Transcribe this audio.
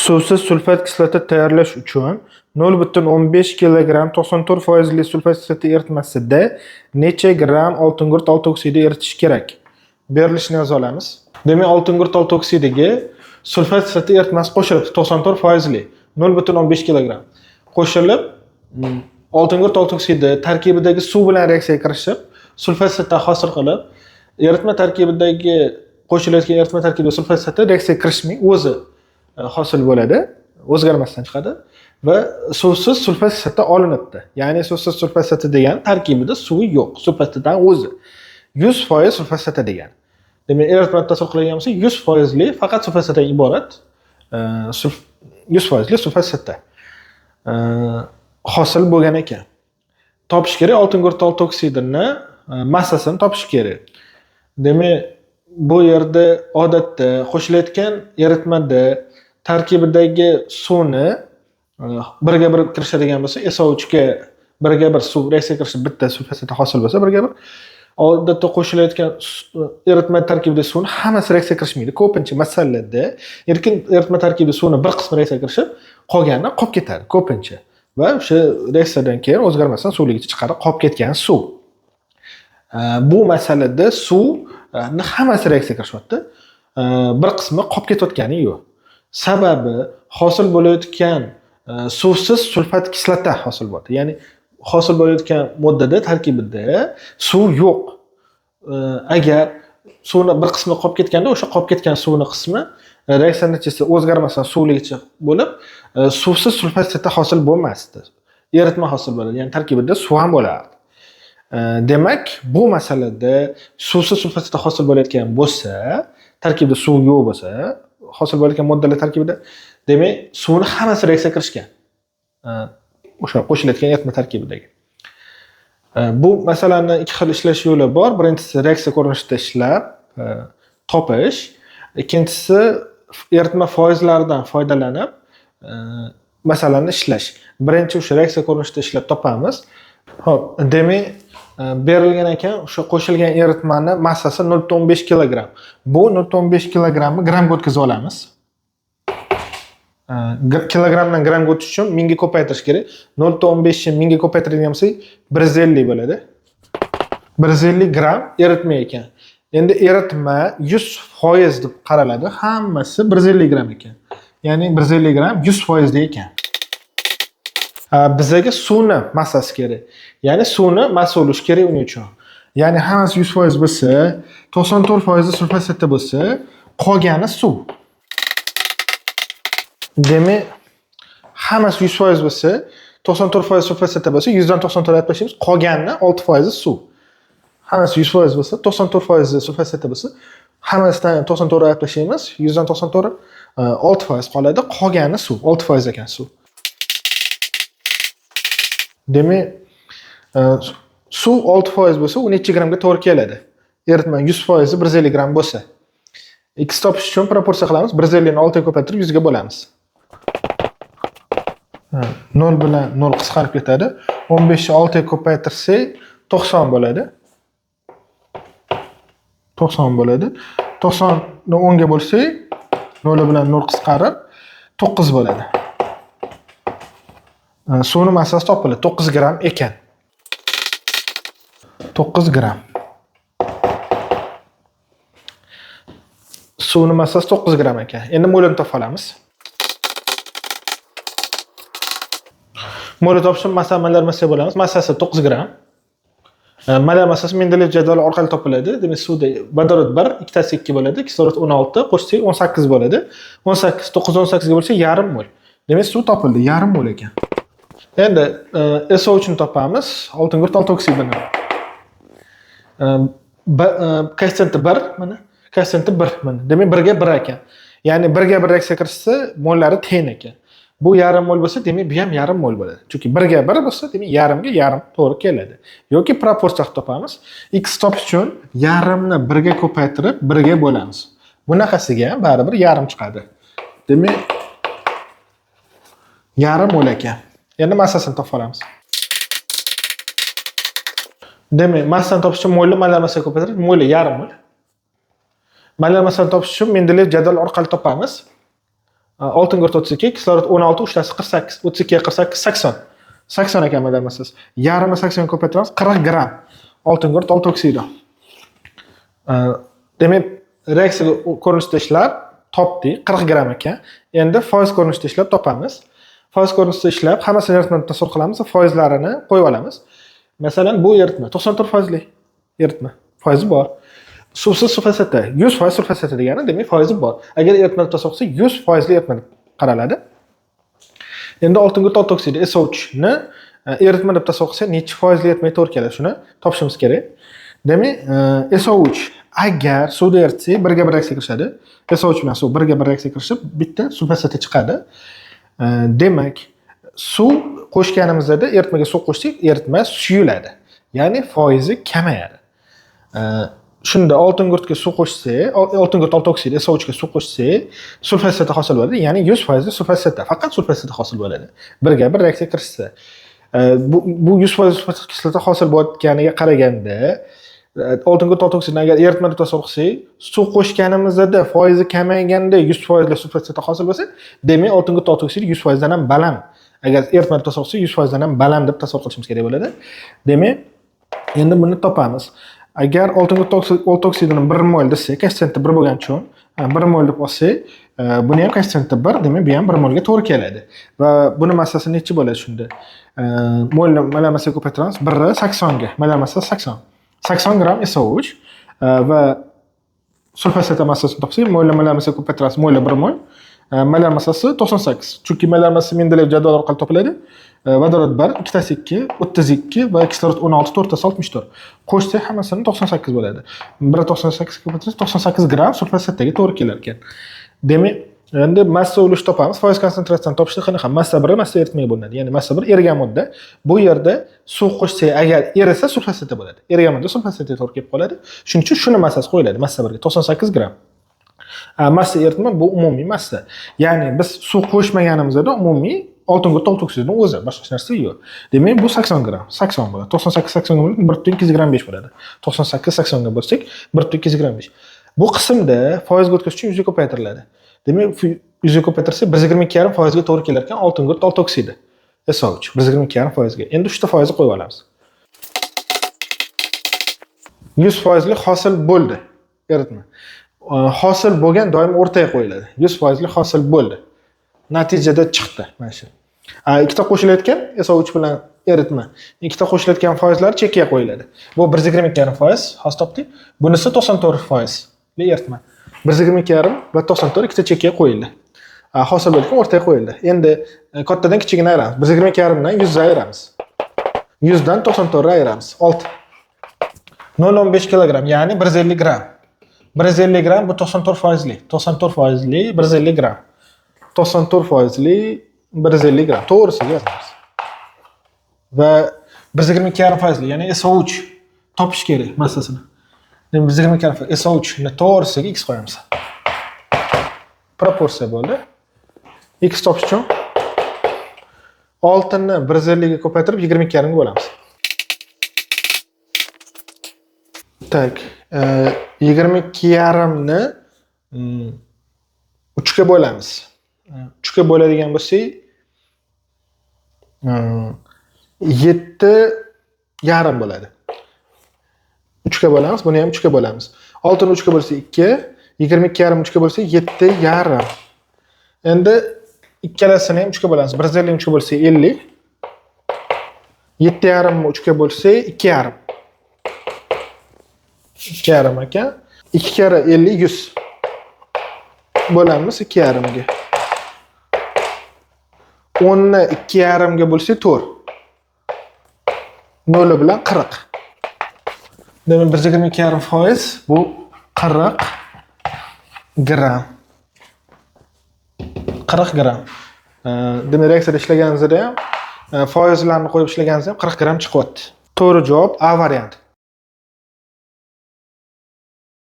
Suvsiz sulfat kislota tayyorlash uchun 0,15 kilogramm 94 foizli sulfat kislota eritmasida necha gramm oltingugurt oltioksidi eritish kerak? Berilishini yoza olamiz. Demak, oltingugurt oltioksidiga sulfat kislota eritmasi qo'shilibdi 94 foizli 0,15 kilogramm. Qo'shilib, oltingugurt oltioksidi tarkibidagi suv bilan reaksiyaga kirishib, sulfat kislota hosil qilib, eritma tarkibidagi qo'shilayotgan eritma tarkibida sulfat kislota reaksiyaga kirishmay o'zi hosil bo'ladi, o'zgarmasdan chiqadi va suvsiz sulfat kislota olinibdi. Ya'ni suvsiz sulfat kislota degani tarkibida suvi yo'q, sulfat kislotaning o'zi 100% sulfat kislota degani. Demak, eritma tasavvur qilgan bo'lsak, 100 foizli faqat sulfat kislotadan iborat 100 foizli sulfat kislota hosil bo'lgan ekan. Topish kerak oltingugurt oltioksidini massasini topish kerak. Demak, bu yerda odatda qo'shilayotgan eritmada tarkibidagi suvni birga bir kirishadigan bo'lsa, SO3 ga birga bir suv reaksiya kirishib bitta sulfat kislota hosil bo'lsa, birga bir odatda qo'shilayotgan eritma tarkibidagi suvni hammasi reaksiya kirishmaydi. Ko'pincha masalalarda erkin eritma tarkibidagi suvni bir qismi reaksiya kirishib, qolgani qolib ketadi ko'pincha. Va o'sha reaksiyadan keyin o'zgarmasdan suvligicha chiqarib qolib ketgan suv. Bu masalada suvni hammasi reaksiya kirishyapti. Bir qismi qolib ketayotgani yo'q. Sababi hosil bo'layotgan suvsiz sulfat kislota hosil bo'ladi. Ya'ni hosil bo'layotgan moddada tarkibida suv yo'q. Agar suvni bir qismi qolib ketganda, o'sha qolib ketgan suvni qismi reaksiya natijasida o'zgarmasdan suvligicha bo'lib, suvsiz sulfat kislota hosil bo'lmasdi. Eritma hosil bo'ladi, ya'ni tarkibida suv ham bo'lardi. Demak, bu masalada suvsiz sulfat kislota hosil bo'layotgan bo'lsa, tarkibida suv yo'q bo'lsa, hosil bo'layotgan moddalar tarkibida, demak, suvni hammasi reaksiya kirishgan. O'sha qo'shilayotgan eritma tarkibidagi. Bu masalani ikki xil ishlash yo'li bor. Birinchisi reaksiya ko'rinishida ishlab topish, ikkinchisi eritma foizlaridan foydalanib masalani ishlash. Birinchi o'sha reaksiya ko'rinishida ishlab topamiz. Xo'p, demak, berilgan ekan o'sha qo'shilgan eritmani massasi 0,5 kilogramm. Bu 0,5 kilogrammni grammga o'tkazib olamiz. Kilogrammdan grammga o'tish uchun 1000 ga ko'paytirish kerak. 0,5 ni 1000 ga ko'paytiradigan bo'lsak, 150 bo'ladi. 150 gramm eritma ekan. Endi eritma 100% deb qaraladi. Hammasi 150 gramm ekan. Ya'ni 150 gramm 100% ekan. Bizaga suvni massasi kerak. Ya'ni suvni massa bo'lishi kerak uning uchun. Ya'ni hammasi 100% bo'lsa, 94% sulfat kislota bo'lsa, qolgani suv. Demak, hammasi 100% bo'lsa, 94% sulfat kislota bo'lsa, 100 dan 94 olib tashlaymiz, qolganini 6% suv. Hammasi 100% bo'lsa, 94% sulfat kislota bo'lsa, hammasidan 94 olib tashlaymiz, 100 dan 94 6% qoladi, qolgani suv, 6% ekan suv. Demak, suv 6% bo'lsa, u necha grammga to'g'ri keladi? Eritma 100% 150 gramm bo'lsa. X topish uchun proporsiya qilamiz. 150 ni 6 ga ko'paytirib 100 ga bo'lamiz. 0 bilan 0 qisqarib ketadi. 15 ni 6 ga ko'paytirsak 90 bo'ladi. 90 bo'ladi. 90 ni 10 ga bo'lsak 0 bilan 0 qisqarib 9 bo'ladi. Suvni massasi topiladi. 9 gramm ekan. 9 gramm. Suvni massasi 9 gramm ekan. Endi molini topib olamiz. Molni topish uchun massa molar massaga bo'lamiz. Massasi 9 gramm. Molar massasi Mendeleyev jadvali orqali topiladi. Demak, suvda vodorod 1, ikkitasi 2 bo'ladi, kislorod 16, qo'shsak 18 bo'ladi. 18 9 18 ga bo'lsa yarim mol. Demak, suv topildi, yarim mol ekan. Endi SO3 ni topamiz, oltingugurt oltioksidini. Koeffitsiyenti 1 mana, koeffitsiyenti 1 mana. Demak, 1 ga 1 ekan. Ya'ni 1 ga 1 reaksiya kirishsa, mollari teng ekan. Bu yarim mol bo'lsa, demak, bu ham yarim mol bo'ladi. Chunki 1 ga 1 bo'lsa, demak, yarimga yarim to'g'ri keladi. Yoki proporsiya qilib topamiz. X topish uchun yarimni 1 ga ko'paytirib 1 ga bo'lamiz. Bunaqasiga ham baribir yarim chiqadi. Demak, yarim mol ekan. Endi massasini topib olamiz. Demak, massani topish uchun molni molar massaga ko'paytirib, moli yarim mol. Molar massani topish uchun Mendeleyev jadvali orqali topamiz. Oltingugurt 32, kislorod 16, uchtasi 48, 32 48, 80. 80 ekan molar massasi. Yarmi 80 ko'paytiramiz, 40 gramm oltingugurt oltoksidi. Demak, reaksiya ko'rinishida ishlab topdik, 40 gramm ekan. Endi foiz ko'rinishida ishlab topamiz. Foiz ko'rinishida ishlab hammasini eritmani tasavvur qilamiz va foizlarini qo'yib olamiz. Masalan, bu eritma 94% eritma, foizi bor. Suvsiz sulfasata 100% sulfasata degani, demak foizi bor. Agar eritma deb tasavvur qilsak, 100% eritma deb qaraladi. Endi oltingugurt oltoksidi SO3 ni eritma deb tasavvur qilsak, necha foizli eritmaga to'g'ri keladi? Shuni topishimiz kerak. Demak, SO3 agar suvda eritsak, birga bir reaksiya kirishadi. SO3 bilan suv birga bir reaksiya kirishib, bitta sulfasata chiqadi. Demak, suv qo'shganimizda, eritmaga suv qo'shsak, eritma suyuladi. Ya'ni foizi kamayadi. Shunda oltingugurtga suv qo'shsak, oltingugurt oltoksidi SO3 ga suv qo'shsak, sulfasata hosil bo'ladi. Ya'ni 100% sulfasata, faqat sulfasata hosil bo'ladi. Birga bir reaksiya kirishsa. Bu 100% sulfat kislota hosil bo'layotganiga qaraganda, oltingugurt oltoksidini agar eritma deb tasavvur qilsak, suv qo'shganimizda foizi kamayganda 100% sulfat hosil bo'lsa, demak oltingugurt oltoksidi 100% dan ham baland. Agar eritma deb tasavvur qilsak, 100% dan ham baland deb tasavvur qilishimiz kerak bo'ladi. Demak, endi buni topamiz. Agar oltingugurt oltoksidini 1 mol desak, koeffitsiyenti 1 bo'lgani uchun 1 mol deb olsak, buni ham koeffitsiyenti 1, demak bu ham 1 molga to'g'ri keladi. Va buni massasi necha bo'ladi shunda? Molni molar massaga ko'paytiramiz, 1 80 ga, molar massasi 80. 80 gramm SO3 va sulfasata massasini topsak, molni molar massaga ko'paytiramiz, molni 1 mol. Molar massasi 98. Chunki molar massasi Mendeleyev jadvali orqali topiladi. Vodorod 1, ikkitasi 2, 32 va kislorod 16, to'rttasi 64. Qo'shsak hammasini 98 bo'ladi. 1 98 ko'paytirsak 98 gramm sulfasataga to'g'ri kelar ekan. Demak, endi massa ulush topamiz. Foiz konsentratsiyasini topishda qanaqa? Massa 1 massa eritmaga bo'linadi. Ya'ni massa 1 erigan modda. Bu yerda suv qo'shsak, agar erisa sulfasata bo'ladi. Erigan modda sulfasataga to'g'ri kelib qoladi. Shuning uchun shuni massasi qo'yiladi. Massa 1 ga 98 gramm. Massa eritma bu umumiy massa. Ya'ni biz suv qo'shmaganimizda umumiy oltingugurt oltoksidini o'zi, boshqa hech narsa yo'q. Demak, bu 80 gramm, 80 bo'ladi. 98 80 ga bo'lsak 1,225 bo'ladi. 98 80 ga bo'lsak 1,225. Bu qismda foizga o'tkazish uchun 100 ga ko'paytiriladi. Demak, 100 ga ko'paytirsak 122,5% ga to'g'ri kelar ekan oltingugurt oltoksidi. SO3 122,5% ga. Endi 3 ta foizni qo'yib olamiz. 100% hosil bo'ldi eritma. Hosil bo'lgan doim o'rtaga qo'yiladi. 100% hosil bo'ldi. Natijada chiqdi mana shu. Ikkita qo'shilayotgan SO3 bilan eritma. Ikkita qo'shilayotgan foizlar chekkaga qo'yiladi. Bu 122,5% hozir topdik. Bunisi 94% eritma. 122,5 va 94 ikkita chekkaga qo'yildi. Hosil bo'lgan o'rtaga qo'yildi. Endi kattadan kichigini ayiramiz. 122,5 dan 100 ni ayiramiz. 100 dan 94 ni ayiramiz. 6. 0,15 kilogramm, ya'ni 150 gramm. 150 gramm bu 94%li. 94%li 150 gramm. 94%li 150 gramm. To'g'risiga yozamiz. Va 122,5%li, ya'ni SO3 topish kerak massasini. Demak, 122,5 SO3 ni to'g'risiga x qo'yamiz. Proporsiya bo'ldi. X topish uchun 6 ni 150 ga ko'paytirib 22,5 ga bo'lamiz. Tak, 22,5 ni 3 ga bo'lamiz. 3 ga bo'ladigan bo'lsak, 7,5 bo'ladi. 3 ga bo'lamiz, buni ham 3 ga bo'lamiz. 6 ni 3 ga bo'lsak 2, 22,5 3 ga bo'lsak 7,5. Endi ikkalasini ham 3 ga bo'lamiz. 150 ni 3 ga bo'lsak 50. 7,5 ni 3 ga bo'lsak 2,5. 2,5 ekan. 2 karra 50 100. Bo'lamiz 2,5 ga. 10 ni 2,5 ga bo'lsak 4. 0 bilan 40. Demak, 122,5% bu 40 gramm. 40 gramm. Demak, reaksiyada ishlaganimizda ham foizlarni qo'yib ishlaganimizda ham 40 gramm chiqyapti. To'g'ri javob A varianti.